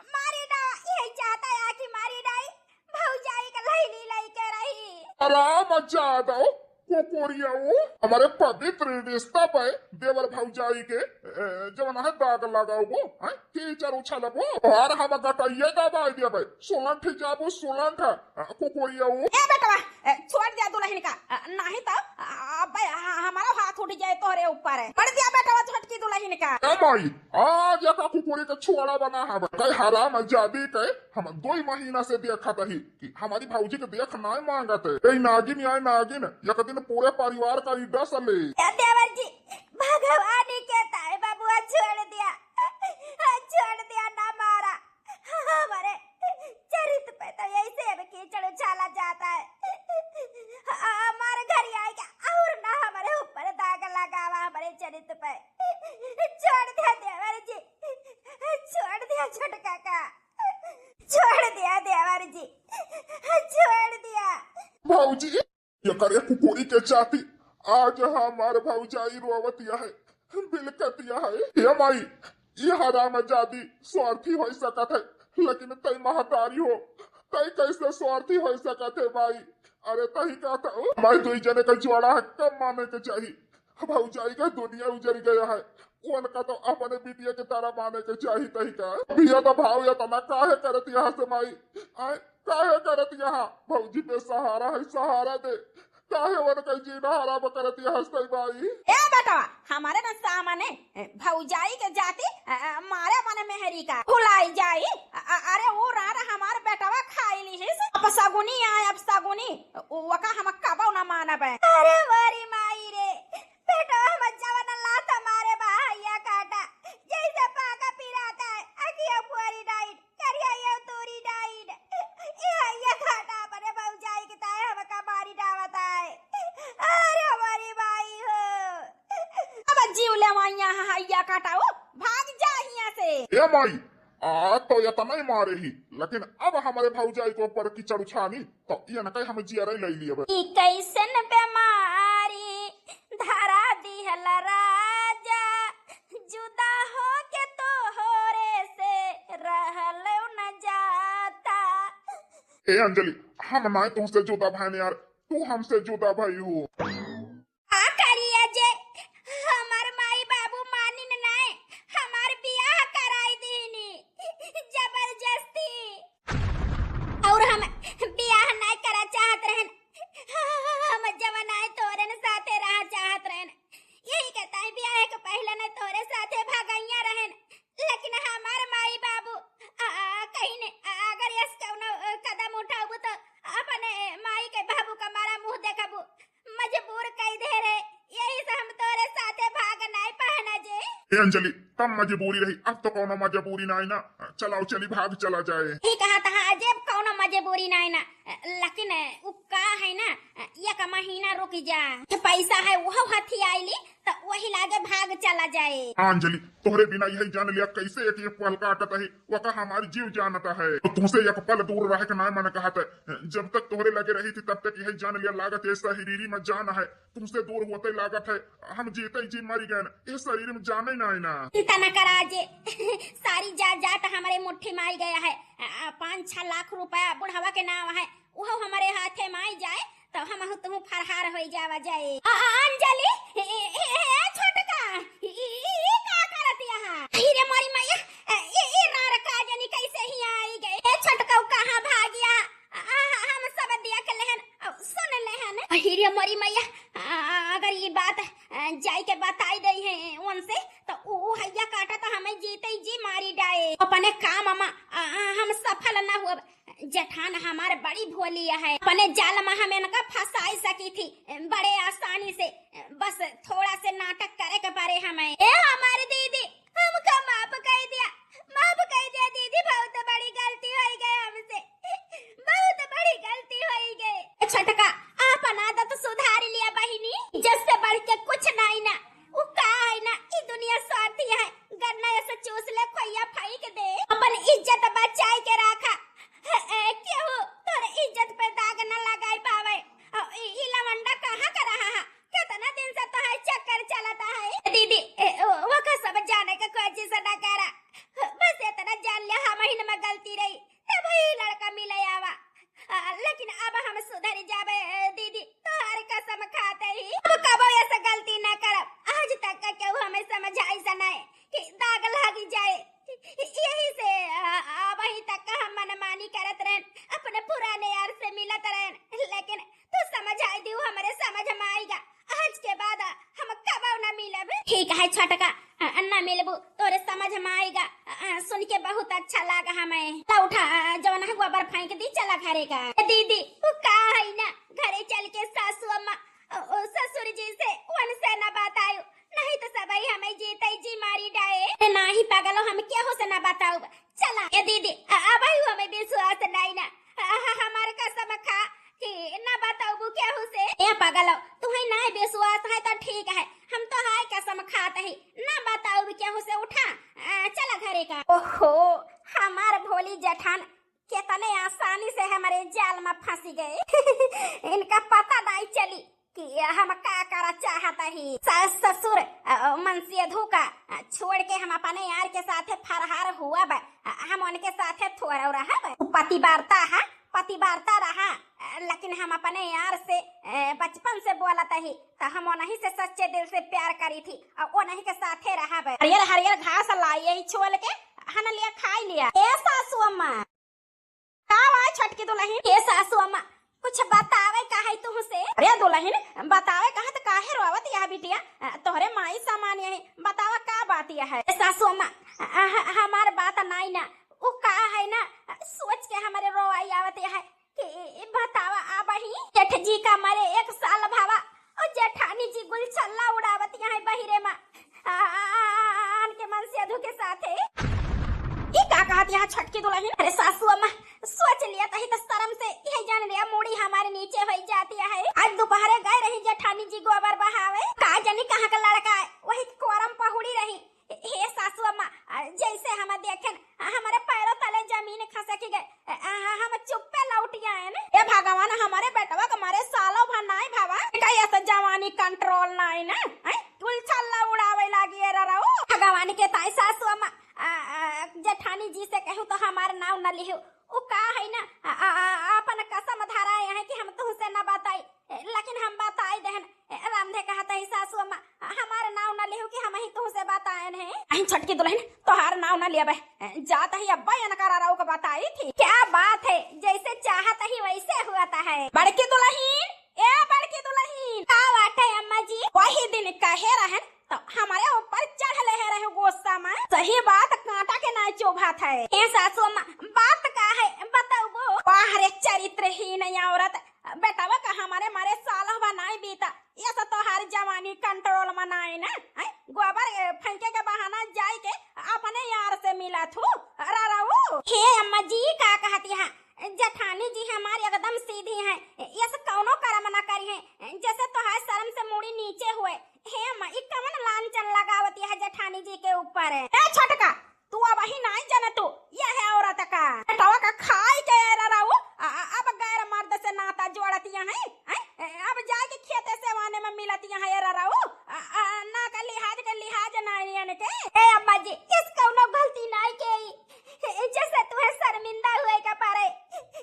मारी डावा, यही चाहता है कि मारी डाई। भौजाई के लैली लैके रही। आराम जादो, कुकुरियाऊ, हमारे पवित्र रिश्ता पे देवर भौजाई के, ए, जवन है दाग लगाओ वो, हैं? कीचड़ उछालबो, और हम गटैये दबाई देबे, सुलंठ जाबो, सुलंठ, अ, कुकुरियाऊ। ए बेटवा, ए, छोड़ दिया दुलहिन का, अ, नहीं तो, अ, अबे ह-, हमारा हाथ उठ जाए तोहरे ऊपर है। छोड़ दिया बेटवा छोटकी दुलहिन का। ए माई, आज एका कुकुरी के छुआड़ा बना है, कई हराम जादी के हम दो महीना से देखत ही। कि हमारी भौजी के देख नाय मांगत है। ए नागिन, या नागिन, एक दिन पूरे परिवार का ई डस ले। ए देवर जी, भगवान ही कहता है, बबुआ छोड़ दिया, छोड़ दिया, ना मारा। हमारे चरित पे तो यही से अब कीचड़ उछाला जाता है। हमारे घर ही आएगा और ना हमारे ऊपर दाग लगावा हमारे चरित पे। छोड़ दिया देवर जी, छोड़ दिया छोटका का। छोड़ दिया देवर जी, छोड़ दिया। भौजी, एकरे कुकुरी के चाती आज हमार भौजाई रोवतिया है, बिलकतिया है। हे माई, ई हरामजादी स्वार्थी होइ सकत है, लेकिन तई महतारी हो, तई कैसे स्वार्थी होइ सकत है माई? अरे तही कहत हूँ, माई दुई जने का जोड़ा है, कम माने के चाही। भौजाई का दुनिया उजर गया है, उनका तो अपने बिटिया के तरह माने के चाही। तही का बिया तो भाव या तना काहे करत यहाँ से माई? आए, काहे करत यहाँ? भौजी बेसहारा है, सहारा दे। काहे उनका जीना हराम करत यहाँ से माई? ए बेटवा, हमारे न सामने, ए, भौजाई के जाति, अ, अ, मारे अपने मेहरी का भुलाई जाई। अ, अ, अरे वो रार हमार बेटवा खाई लिहिस। अपसगुनी आए, अपसगुनी, उ-, वका हम कबो न मानब। अरे मोरी माई रे, बेटवा हम जवन लात मारे बा, हइया काटा, जैसे पाका पिराता है, अखिया फोरी डाइन, करिया ये तोरी डाइन। ये हइया काटा अपने भौजाई के ताए हमका मारी डावत है। अरे हमारी माई हो। अब जीव लेवा यहाँ हइया काटा हो, भाग जा यहाँ से। ए माई, आ तो इतना ही मारे ही, लेकिन अब हमारे भौजाई के ऊपर कीचड़ उछाली, तो ये न कहे हम जियरे ले लिए अब। ई कैसन बेमारी धरा दिहल राजा, जुदा होके तोहरे से रहलो न जाता। ए अंजलि, हम नाय तुमसे जुदा भैन यार, तू हमसे जुदा भई हो। का करी अजय, हमार माई बाबू मानिन नाय, हमार बियाह कराई दीनी जबरदस्ती। और हम बियाह नाय करा चाहत रहन, हम जवन आए तोरन साथे रहा चाहत रहन। यही के ताई बियाह के पहले न तोरे साथे भागैया रहन, लेकिन हमार माई बाबू, आ, आ, कहीं ने, आ, अगर यस कौनो, अ, कदम उठाबू तो अपने माई के बाबू का मारा मुंह देखबू, मजबूर कई दे रे, यही से हम तोरे साथे भाग नाई पाना जे। ए अंजलि, तब मजबूरी रही, अब तो कौनो मजबूरी नाई ना। चलाओ चली, भाग चला जाए। ही कहा था अजय, कौनो मजबूरी नाई ना, लेकिन उ का है ना, एक महीना रुक जा, जो पैसा है वो हथी आइली, तो वही लागे भाग चला जाए। हाँ अंजलि, तोहरे बिना यही जान लिया कैसे एक एक पल काटत है, वका हमारी जीव जानत है। तो तुमसे एक पल दूर रह के नाय मन कहत है। जब तक तोहरे लगे रही थी तब तक यही जान लिया लागत है शरीरी में जान है। तुमसे दूर होते लागत है हम जीते जी मरी गए, ये शरीर में जाने ना है ना। चिंता न करा जे, सारी जायदाद हमारे मुट्ठी में आई गया है। आ, पाँच छह लाख रुपया बुढ़वा के नाम है, वो हमारे हाथे में आई जाए तो हम तुम फरहार हो जावा जाए। आ, आ, अंजलि, ए, ए, ए, ए, छोटका, ई, ई, ई, ई का करत यहाँ? अरे रे मोरी मैया, ए, ई, ई रार का जनी कैसे ही आई गए? ए छोटका, उ कहाँ भागिया? आ, आ, हम सब देख लेहन, आ, सुन लेहन। अरे रे मोरी मैया, आ, आ, अगर ये बात, आ, जाई के बताई दई है उनसे, तो उ, उ हइया काटा तो हमें जीते ही जी मारी डाए। अपने काम मा, आ, आ, हम सफल ना हुआ। जेठान हमार बड़ी भोली है, अपने जाल में हम इनका फंसाई सकी थी बड़े आसानी से, बस थोड़ा से नाटक करे के पड़े हमें। ए हमारी दीदी, हमका माफ कर दिया, माफ कर दिया दीदी, बहुत बड़ी गलती हो गई हमसे, बहुत बड़ी गलती हो गई। ए छोटका, आपन आदत सुधार लिया बहिनी, जस से बढ़ के कुछ नाई ना। उ का है ना, ई दुनिया स्वार्थी है, गन्ना ऐसे चूस ले, खोइया फेंक दे। अपन इज्जत बचाए के रखा। ए, ए, केहू तोरे इज्जत पे दाग न लगाई पावे। अ, ई, ई लवंडा कहाँ का रहा है? कितना दिन से तो है चक्कर चलता है। दीदी, ए, ओ, वो का सब जाने के कोशिश न करा। बस इतना जान लिया, हम ही में गलती रही। तब ही लड़का मिले आवा। आ, लेकिन अब हम सुधर जाबे, ए, दीदी, तोहार कसम खाते ही। अब कबो ऐसा गलती ना करब। आज तक का केहू हमें समझाई से नहीं कि दाग लागी जाए। यही से, आ, आ, अबही तक का हम मनमानी करत रहन, अपने पुराने यार से मिलत रहन, लेकिन तू समझाई दियो, हमरे समझ में आएगा। आज के बाद हम कबो ना मिलब। ठीक है छोटका, अ, ना मिलबू, तोरे समझ में आएगा। अ, अ, सुन के बहुत अच्छा लगा हमें। ला उठा, अ, जौन है गोबर फेंक दी, चला घरे का। ए दीदी, वो का है ना, घरे चल के सासू अम्मा, अ, अ, ससुर जी से, उनसे ना बतायो, नहीं तो सबही हमें जीते जी मारी डाए। ए नाही पागलो, हम केहू से ना बताओ। चला। ए दीदी, अ, अबही हमें विश्वास नहीं ना। अ, अ, हमार कसम खा कि ना बताऊबू केहू से। ए पागल, तुहे ना विश्वास है तो ठीक है, हम तो हाय कसम खात ही, ना बताऊबू केहू से। उठा, अ, चला घरे का। ओहो, हमार भोली जेठान कितने आसानी से हमारे जाल में फंसी गए। इनका पता नहीं चली कि हम का करा चाहत ही। सास ससुर, अ, मनसेधू का, अ, छोड़ के हम अपने यार के साथे फरहार हुआ बा। अ, हम उनके साथे थोड़ा रहब। पतिव्रता है, पतिव्रता रहा, लेकिन हम अपने यार से, ए, बचपन से बोलत ही, त हम ओनही से सच्चे दिल से प्यार करी थी और ओनही के साथे रहब। हरियर हरियर घास लाई यही छोल के, हन लिया खाई लिया। ए सासू अम्मा। का बा छोटकी दुलहिन? ए सासू अम्मा, कुछ बतावे का है तुहसे? अरे दुलहिन, बतावे का है त काहे रोवत यह बिटिया? अ, तोहरे माई समान यही, बतावा का बात यह है? ए सासू अम्मा, अ, ह-, हमार बात नाई ना, उ का है ना, सोच के हमरे रोवाई आवत यह है कि बतावा आ बही, जेठ जी का मरे एक साल भवा, और जेठानी जी गुलछल्ला उड़ावत यह है बहिरे मा। आ, आ, आ, आ, आन के मनसेधू के साथे। ई का कहत यह छोटकी दुलहिन? अरे सासू अम्मा, सोच लिया तही त शर्म से यह जान लिया मुड़ी हमारे नीचे होई जाती है। आज दोपहरे गए रही जेठानी जी गोबर बहावे, का जानी कहाँ का लड़का है, वही कोरम पहुड़ी रही। हे सासू अम्मा, आ, जैसे हम देखेन, आ, हमारे पैरों तले जमीन खसक गए। आ, आ, हम चुप्पे लौट आए न। ए भगवान, हमारे बेटवा के मारे सालों भर नाई भवा, कहीं ऐसा जवानी control नाई ना, हैं? गुलछल्ला उड़ावे लागी ए ररऊ। भगवान के ताई सासू अम्मा, आ, आ, जेठानी जी से कहूँ तो हमार नाव न लिहू। उ का है ना, आ, आ, आ, अपन कसम धराए हैं कि हम तुहसे न बताई, ए, लेकिन हम बताई देहन, ए, रामधे कहत ही सासू अम्मा, हमार नाव न लिहू कि हम ही तुहसे बताएन हैं। अहिं छोटकी दुलहिन, तोहार नाव न लेबे, ए, जात ही अब्बा एनका ररऊ के बताई थी। क्या बात है, जैसे चाहत ही वैसे हुआ था है। बड़की दुलहिन, ए बड़की दुलहिन। का बात है अम्मा जी? वही दिन कहे रहन तो हमारे ऊपर चढ़ ले रहे गुस्सा में। सही बात कांटा के नाई चुभात है। ए सासू अम्मा, बात का है, बताओ वो। वाह रे चरित्रहीन औरत, बेटवा का हमारे मारे साल हुआ नाई बीता, ये सब तोहार जवानी control में नाई ना, हैं? गोबर, ए, फेंके के बहाना जाए के अपने यार से मिला थू, ररऊ। हे अम्मा जी, का कहती है? जेठानी जी हमार एकदम सीधी हैं, ये सब कौनो कर्म ना करी हैं, जैसे तोहार शर्म से मुड़ी नीचे हुए। हे अम्मा, ई कवन लांछन लगावत यह जेठानी जी के ऊपर? ए छोटका, तू अबही नाई जाने तू, यह है औरत का। बेटवा का खाई के ए ररऊ, आ, आ, अब गैर मर्द से नाता जोड़त यह है, हैं? अब जाके खेते सेवाने में मिलत यह है ररऊ, आ, आ, ना का लिहाज के लिहाज नाई यानी के। ए अम्मा जी, इस कौनो गलती नाई के ई, जैसे तुहे शर्मिंदा हुए का पड़े।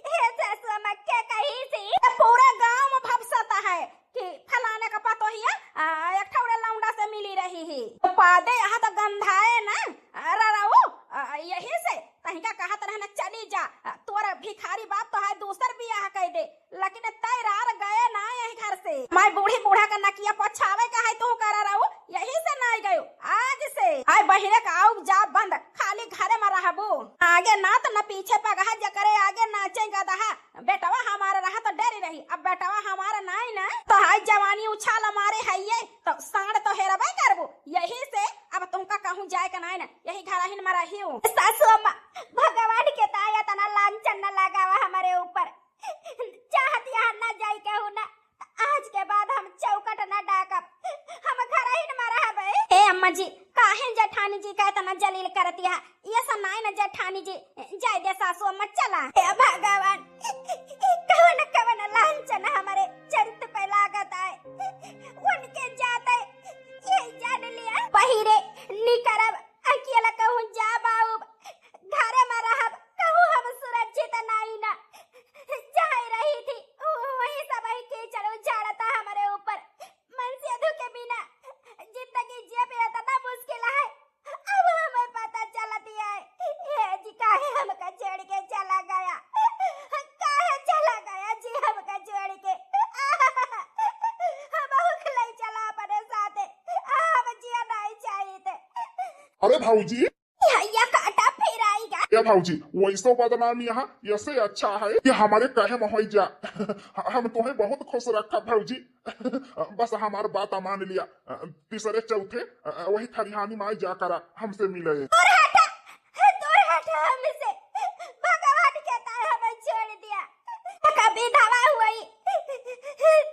हे सासू अम्मा के कही थी, पूरे गांव में भपसता है कि फलाने का पतोहिया, आ, एक ठौरे लौंडा से मिली रही ही। तो पादे यहाँ तो गंधाए ना, आ, ररऊ, आ, यही से तहिका कहत रहना चली जा, आ, तोर भिखारी बाप तो है दूसर बियाह कइ दे, लेकिन तैरार गए ना यही घर से। मैं बूढ़ी बूढ़ा का नकिया पछावे का है तू कर ररऊ, यही से नाई गयो। आज से आए बहिरे का आउब जाब बंद, खाली घरे में रहबू। आगे नात न पीछे पगहा, जकरे आगे नाचे गदहा। बेटवा हमार रहा तो डरी रही, अब बेटवा हमार नाई ना, तो हाय जवानी उछाल मारे है ये, तो सांड तो हेरबे करबू। यही से अब तुमका कहूँ जाए के नाई ना, यही घर ही में रही हूँ। सासू अम्मा, भगवान के ताया तना लांछन न लगावा हमारे ऊपर। चाहत यहाँ ना जाई कहूँ ना, आज के बाद हम चौकट ना डाकब, हम घर ही में रहबे। ए अम्मा जी, काहे जेठानी जी का इतना जलील करती है? ये सब नाई ना जेठानी जी, जाए दे सासू अम्मा, चला। हे भगवान, कवन कवन लांछन हमारे चरित्र पे लागत आए, उनके जाते ये जान लिया। बहिरे निकरब, अकेला कहूँ जा बाऊब, घरे में रहब, कहूँ हम सुरक्षित नाई ना। जहाँ रही थी, वही सब ही कीचड़ उछालता हमारे ऊपर। मनसेधू के बिना जिंदगी जिए पे इतना मुश्किल है, अब हमें पता चलत है। ये जी काहे हमका छोड़ के चला गया, काहे चला गया जी हमका छोड़ के? हम ले चला अपने साथे, हम जिया नहीं चाहिए। अरे भौजी, या, या काटा फिर आएगा। ए भौजी, वैसो बदनाम यहाँ, ऐसे अच्छा है कि हमारे कहे में होई जा। हम तोहे बहुत खुश रखा भौजी। बस हमार बात मान लिया, तीसरे चौथे वही खरिहानी में जा करा हमसे मिले। दूर हटा, दूर हटा हमसे। भगवान के ताय हमें छोड़ दिया। कभी धवा हुई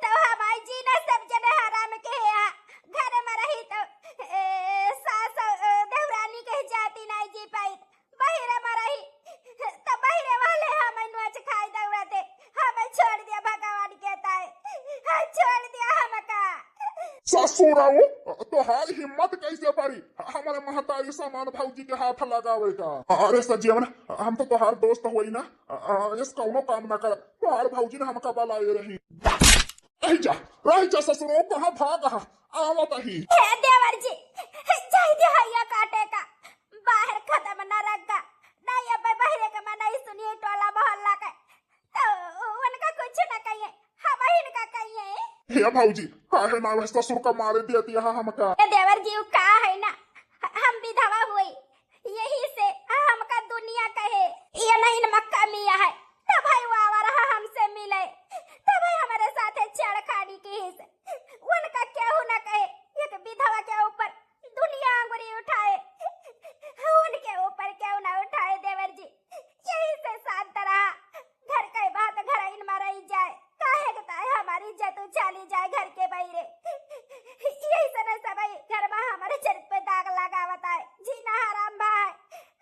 तो हमारे जीना सब जने हराम के यहाँ घर में रही तो, ए, सास, ए, देवरानी के जाति नहीं जी पाई। बहिरे में रही तो बहिरे वाले हमें नोच खाई दौड़ते, हमें छोड़ दिया भगवान के ताय, छोड़ दिया हमका। ससुराऊ, तोहार हिम्मत कैसे पड़ी हमारे महतारी समान भौजी के हाथ लगावे का? अरे सजीवन, हम तो तोहार दोस्त होई ना, अ, अ, इस कौनो काम ना करब। तोहार भौजी ने हमका बलाए रही। रह जा, रह जा ससुरो, कहाँ भाग हा? आवत ही। हे देवर जी, जाई दे हैया काटे का, बाहर खत्म न रखा, नहीं अब बहरे के मन नहीं सुनिए टोला मोहल्ला के, तो उनका कुछ न कहिए, हम इनका कहिए। हे भौजी, काहे ना वह ससुर का मारे देती है हमका? ए देवर जी, उ का है ना, हम विधवा हुई, यही से हमका दुनिया कहे, ये नहीं मक्का मिया है, तब है वो आवा रहा हमसे मिले, तब है हमारे साथे छेड़खानी की से, उनका केहू ना कहे, एक विधवा के ऊपर दुनिया आंगुरी उठाए, उनके ऊपर केहू ना उठाए देवर जी, यही से शांत रहा। घर के बात घर इन में रही जाए, काहे के ताए हमारी इज्जत उछाली जाए घर के बहिरे। यही से न सबई घर में हमारे चरित पे दाग लगावत आए, जीना हराम बा है।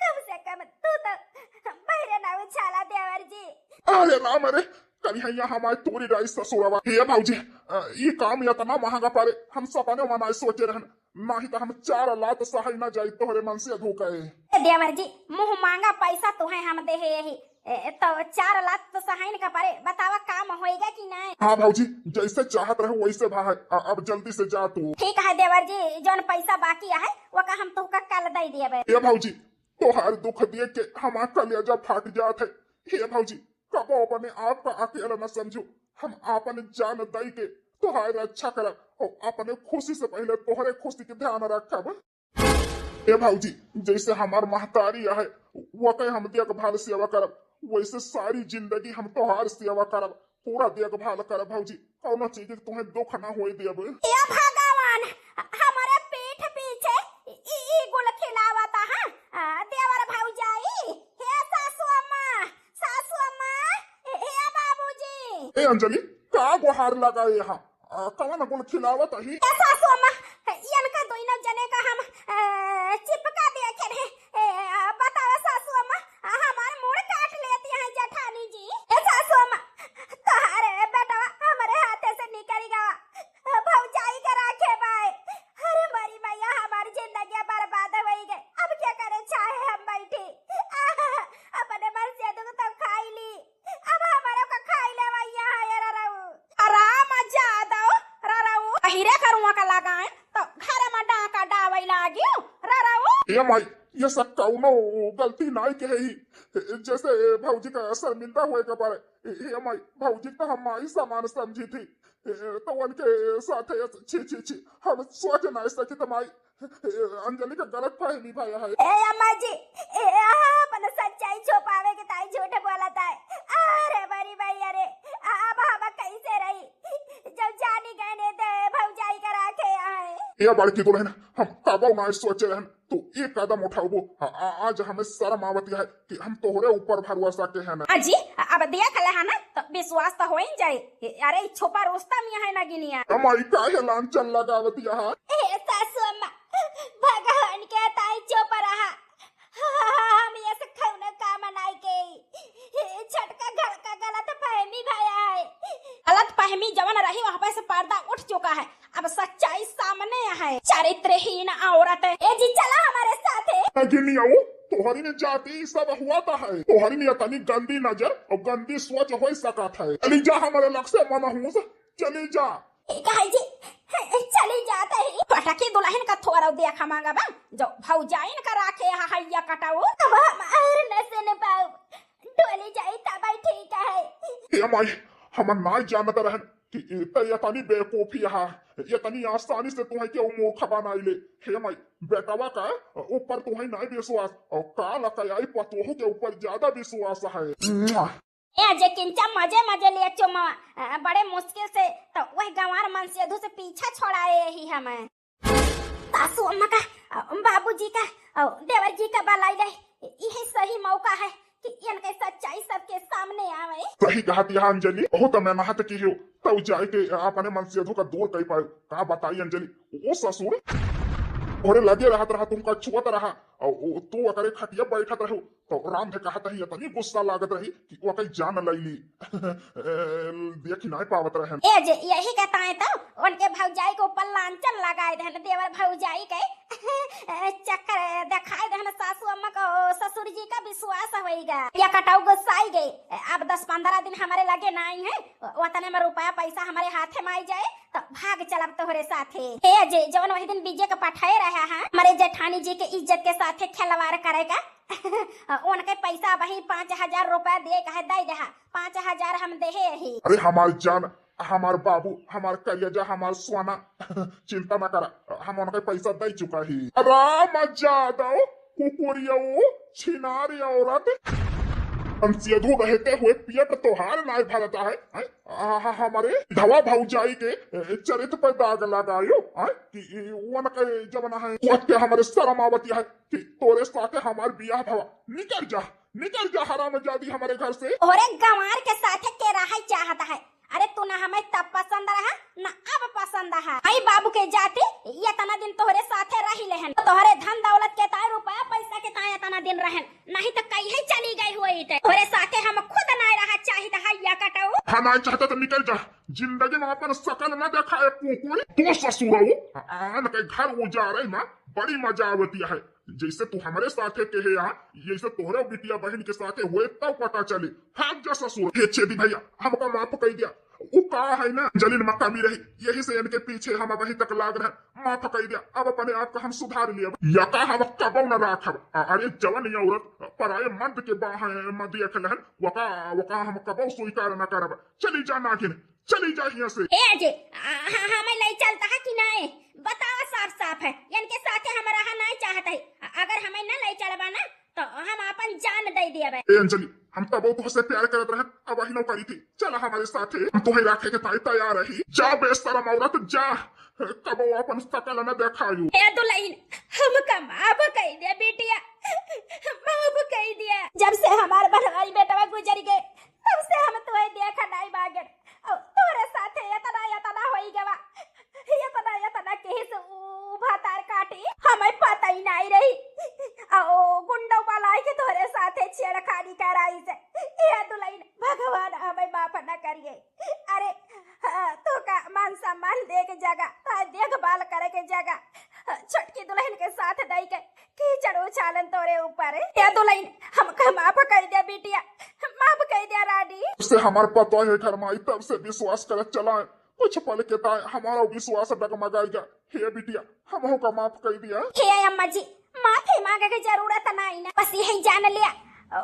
कम से कम तू तो बहिरे ना उछाला देवर जी। अरे राम रे, कन्हैया हमारे तोरी राई ससुरवा। हे भौजी, अ, ई काम इतना महंगा पड़े, हम सपने में ना सोचे रहन। नाही त हम चार लात सहाय ना जाई तोहरे मन से धोखा है। ए देवर जी, मुँह मांगा पैसा तोहे हम देहे यही। ए, तो चार लात तो सहाय न का परे, बतावा काम होएगा कि नहीं? हाँ भौजी, जैसे चाहत रहे वैसे भा है। अ-, अब जल्दी से जा तू। ठीक है देवर जी, जौन पैसा बाकी है, वो का हम तोहका कल दे देबे। ए भौजी, तोहार दुख देख के हमार कलेजा फाट जात है। हे भौजी, कबो अपने आप का अकेला न समझू, हम आपन जान दई के तोहार रक्षा करब और अपने खुशी से पहले तोहरे खुशी के ध्यान रखब। ए भौजी, जैसे हमार महतारी है, वके हम देखभाल सेवा करब, वैसे सारी जिंदगी हम तोहार सेवा करब, पूरा देखभाल करब भौजी, कौनो चीज के तुम्हें दुख ना होए देब। हे भगवान, हमारे पीठ पीछे ई, ई गुल खिलावता है, आ, देवर भौजाई, हे सासू अम्मा, सासू अम्मा, हे, हे बाबूजी। ए अंजलि, का गुहार लगाए हा? आ, कवन गुल खिलावत ही? ए सासू अम्मा, इनका दोनों जने का हम, ए, चिपका दिया के रे। ए, आ, बतावा सासू अम्मा, आ, हमार मूड़ काट लेती हैं जेठानी जी। ए सासू अम्मा, तोहारे बेटवा हमरे हाथे से निकल गवा। भौजाई के राखे बाय। अरे मरी मैया, हमार जिंदगी बर्बाद होई गई। अब क्या करे चाहे हम बैठी। आह, अपने मन से दुख तो खाई ली, अब हमारो का खाई ले भैया है ररऊ। राम जादव ररऊ। अहिरे करुआ का लगाए तो घर में डाका डावई लागियो ररऊ। ए माई, ये सब कौनो गलती नाई के ही, जैसे भौजी का शर्मिंदा होए के पड़े। ए माई, भौजी तो हम माई समान समझी थी, ए, तो उनके साथे ऐसे, छी, छी, छी, हम सोच नहीं सकित माई। ए, अंजलि का गलत फहमी भया है। ए अम्मा जी, ए, आ, अपन सच्चाई छुपावे के ताई झूठ बोलत है। अरे बड़ी भाई, अरे, आ, अब हम कैसे रही? जब जानी गए ने दे भौजाई का राखे आए। ए बड़की दुल्हन, हम कबो ना सोचे रहन तू ई कदम उठाबो। आ, आ, आज हमें शर्म आवत है कि हम तोहरे ऊपर भरोसा के है ना। अजी, अब देख ले है ना, तो विश्वास तो हो ही जाए। ए, अरे, ई छुपा रुस्तम यहाँ है ना गिनिया। हमारी काहे लांछन लगावत यहाँ? ए, सासू अम्मा, भगवान के ताई चुप रहा। हम ये से कौनो काम नाई के। ए, छोटका घर का गलत फहमी भया है। गलत फहमी जवन रही, वहाँ पे से पर्दा उठ चुका है। अब सच्चाई सामने है। चरित्रहीन औरत। ए जी, चला हमारे साथे। अगिनियाऊ, तोहरी ने जाति सब हुआ था है। तोहरी ने इतनी गंदी नजर और गंदी सोच हो सकत है। चली जा हमारे लग से मनहूस, चली जा। ए, काहे जी, चली जात ही। पटकी दुल्हन का थोड़ा देखा मांगा बा, जो भौजाइन का राखे हा हैया कटाऊ। अब हम और न सुन पाऊ, डोली जाई तब ठीक है। ए माई, हम ना जानत रहन कि इतनी बेवकूफी हा, इतनी आसानी से तुम्हें क्यों मूर्ख बनाई ले। हे माई, बेटवा का ऊपर तुम्हें नहीं विश्वास और काल का आई पतोह के ऊपर ज्यादा विश्वास है। मुआ। ए जे किंचा मजे मजे ले चुम्मा, अ, बड़े मुश्किल से तो वह गंवार मनसेधू से पीछा छोड़ाए ही हमें। सासू अम्मा का, अ, बाबूजी का, अ, देवर जी का बलाई ले, यही सही मौका है कि इनके सच्चाई सबके सामने आवे। सही कहत यहाँ अंजलि, बहुत मेहनत की हो, तब जाए के अपने मनसेधू का दूर कर पाए। का बताई अंजलि, ओ ससुर। तोहरे लगे रहत रहा, तुमका छुअत रहा, और वो तू ओकरे खटिया बैठत रहो, तो राम भे कहत ही इतनी गुस्सा लागत रही कि वो कहीं जान लैली। देखी नहीं पावत रहन। ए जे, यही कहता है तो उनके भौजाई के ऊपर लांछन लगाए देहन, देवर भौजाई के चक्कर दिखाए देहन, सासू अम्मा को ससुर जी का विश्वास होइगा। या कटाऊ गुस्साई गए, अब दस पन्द्रह दिन हमारे लगे नहीं है, वतने में रुपया पैसा हमारे हाथे में आई जाए, तो भाग चलब तोहरे साथे। हे अजय, जवन वही दिन विजय के पठाए रहा है, हमरे जेठानी जी के इज्जत के साथे खिलवाड़ करे का, उनके पैसा वही पाँच हजार रुपया दे कहे दे दे, पाँच हजार हम देहे ही। अरे हमार जान, हमार बाबू, हमार कलेजा, हमार सोना, चिंता न करा, हम उनके पैसा दे चुका ही। राम जादव, कुकुरियो, छिनारी औरत। हम सियधु रहते हुए पेट तोहार नाय भरता है, हैं? आ, हा, हमारे धवा भौजाई के, ए, चरित्र पर दाग लगायो, हैं? कि ई वन के जमाना है, वक्त के हमारे शर्म आवती है कि तोरे साथे हमार बियाह भवा। निकल जा, निकल जा हरामजादी हमारे घर से। ओरे गंवार के साथे के रहल चाहत है, अरे तू ना हमें तब पसंद रहा, ना अब पसंद है। हई बाबू के जाति, इतना दिन तोहरे साथे रही लेहन, तोहरे धन दौलत के ताए, रुपया पैसा के ताए इतना दिन रहन, नहीं तो कहीं चली गई हुई ते। तोहरे साथे हम खुद ना रहा चाहित है, या कटाऊ। हाँ, नहीं चाहता तो निकल जा, जिंदगी में अपन शकल ना दिखाए कुकुर। तू ससुरऊ, आन के घर उजारे में बड़ी मजा आवती है। जैसे तू हमरे साथे के है यहाँ, यैसे तोहरे बिटिया बहन के साथे हुए तब पता चली। भाग जा ससुर। हे छेदी भैया, हमका माफ कई दिया। उ का है ना, जलीन में कमी रही, यही से इनके पीछे हम अबही तक लाग रहे। माफ कई दिया, अब अपने आप को हम सुधार लिया। या का हम कबो न राखब। अरे जवन ये औरत पराए मर्द के बाह में देख लहन, वका, वका हम कबो स्वीकार न करब। चली जा नागिन, चली जा यहाँ से। ए अजय, आ, हाँ, हाँ, मैं ले चलता है कि नहीं? बताओ साफ साफ है, इनके साथे हम रहा नहीं चाहत है। अ-, अगर हमें न ले चलबा ना, तो हम अपन जान दे दियबे। ए अंजलि, हम तबो तोहसे प्यार करत रहन, अब वही नौकरी थी। चला हमारे साथे, हम तोहे राखे के ताई तैयार रही। जा बेशरम औरत, जा, कबो अपन शकल न देखायू। ए दुल्हन, हमका माफ कई दिया बिटिया, माफ कई दिया। जब से हमार बनवारी बेटवा गुजर गए, तब से हम तोहे देखा नहीं मांगन। और तोरे साथे इतना, इतना होई गवा, इतना, इतना केस उ भातार काटी, हमें पता ही नहीं रही। और गुंडो वाला के तोरे साथे छेड़खानी कराई से। ये दुल्हन, भगवान हमें माफ न करिए। अरे, हाँ, तो का मान सम्मान दे के जगह, हाँ, देखभाल करे के जगह, हाँ, छोटकी दुल्हन के साथ दई के कीचड़ उछालन तोरे ऊपर। ए दुल्हन, हमका माफ कई दे बिटिया, माफ कई दे रानी। से हमार पतोह है घर में आई, तब से विश्वास करत चला है। कुछ पल के ताए हमारा विश्वास डगमगाएगा। हे बिटिया, हमहू का माफ कई दिया। हे अम्मा जी, माफी मांगे के जरूरत नहीं ना, बस यही जान लिया,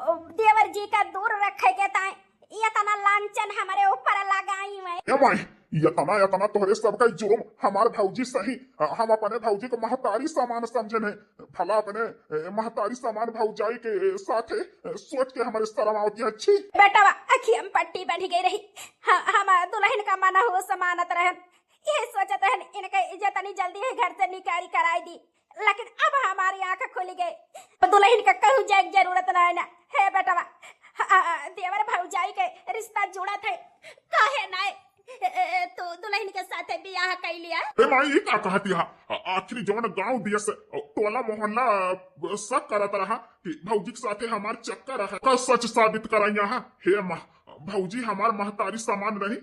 ओ, देवर जी का दूर रखे के ताए इतना लांछन हमारे ऊपर लगाई हुए। ए माई, इतना, इतना तोहरे सबका जुर्म, हमार भौजी सही, अ, हम अपने भौजी को महतारी समान समझे नहीं, भला अपने, ए, महतारी समान भौजाई के, ए, साथे, ए, सोच के हमारे शर्म आवती है, छी। बेटवा, अखियम पट्टी बंध गई रही, ह-, हम दुल्हन का मन हो समानत रहन, यह सोचत रहन इनके इज्जत नहीं जल्दी है घर से निकारी कराई दी, लेकिन अब हमारी आंख खुल गई। दुल्हन का कहू जाए के जरूरत ना है ना। हे बेटवा, आ, आ, देवर भौजाई के रिश्ता जुड़त है, काहे ना? ए, ए, ए, तू दुल्हन के साथे बियाह कई लिया। ए माई, ई का कहती हा? आ-, आखिर जवन गांव दिया से, टोला मोहल्ला, आ, शक करत रहा कि भौजी के साथे हमार चक्कर है। का सच साबित कराई यहाँ? हे माँ, भौजी हमार महतारी समान रही,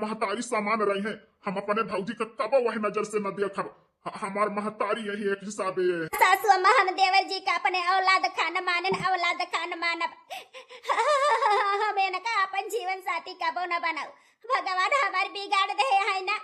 महतारी समान रही है। हम अपने भौजी के कबो वही नजर से न देखब। ह-, हमार महतारी यही एक हिसाबे है। सासू अम्मा, हम देवर जी का अपने औलाद खान मानन, औलाद खान मानब। हम इनका अपन जीवन साथी कबो न बनाऊ। भगवान हमार बिगाड़ दे है ना,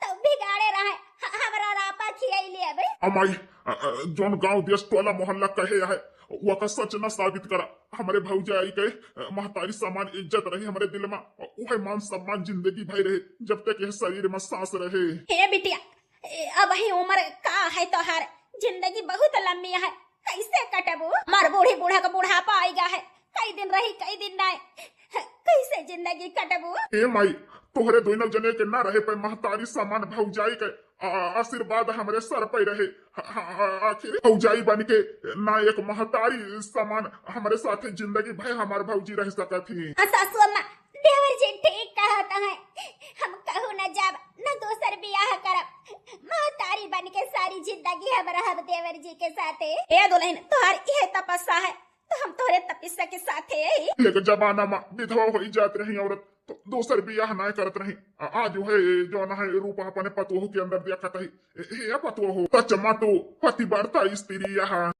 तो बिगाड़े रहे, ह-, हमरा रापा खियाई ले अबे। अमाई, अ, अ, जौन गांव देश टोला मोहल्ला कहे है, वका सच न साबित करा। हमरे भौजाई के, अ, महतारी समान इज्जत रही हमरे दिल में, उहे मान सम्मान जिंदगी भर रहे, जब तक यह शरीर में सांस रहे। हे बिटिया, ए, अब ही उम्र का है तोहार, जिंदगी बहुत लम्बी है, कैसे कटबू? मार बूढ़ी बूढ़ा का बुढ़ापा आइगा है, कई दिन रही, कई दिन नाय, कैसे जिंदगी कटबू? ए माई, तोहरे दोनों जने के ना रहे पे महतारी समान भौजाई के आ-, आशीर्वाद हमरे सर पे रहे। आ-, आ-, आखिर भौजाई बन के ना एक महतारी समान हमरे साथे जिंदगी भर हमार भौजी रह सकत ही। आ, सासू अम्मा, देवर जी ठीक कहत है, हम कहूँ न जाब, न दोसर बियाह करब, महतारी बन के सारी जिंदगी हम जी के साथे। ए दुल्हन, तोहार इहे तपस्या है, तो हम तोहरे तपस्या के साथे ही। एक जमाना मा विधवा होई जात रही औरत, तो दोसर बियाह नाय करत रही। आ, आज है जौन है रूप अपने पतोह के अंदर देखत ही। ए, ए पतोह, सच मा तू पतिव्रता स्त्री यहाँ।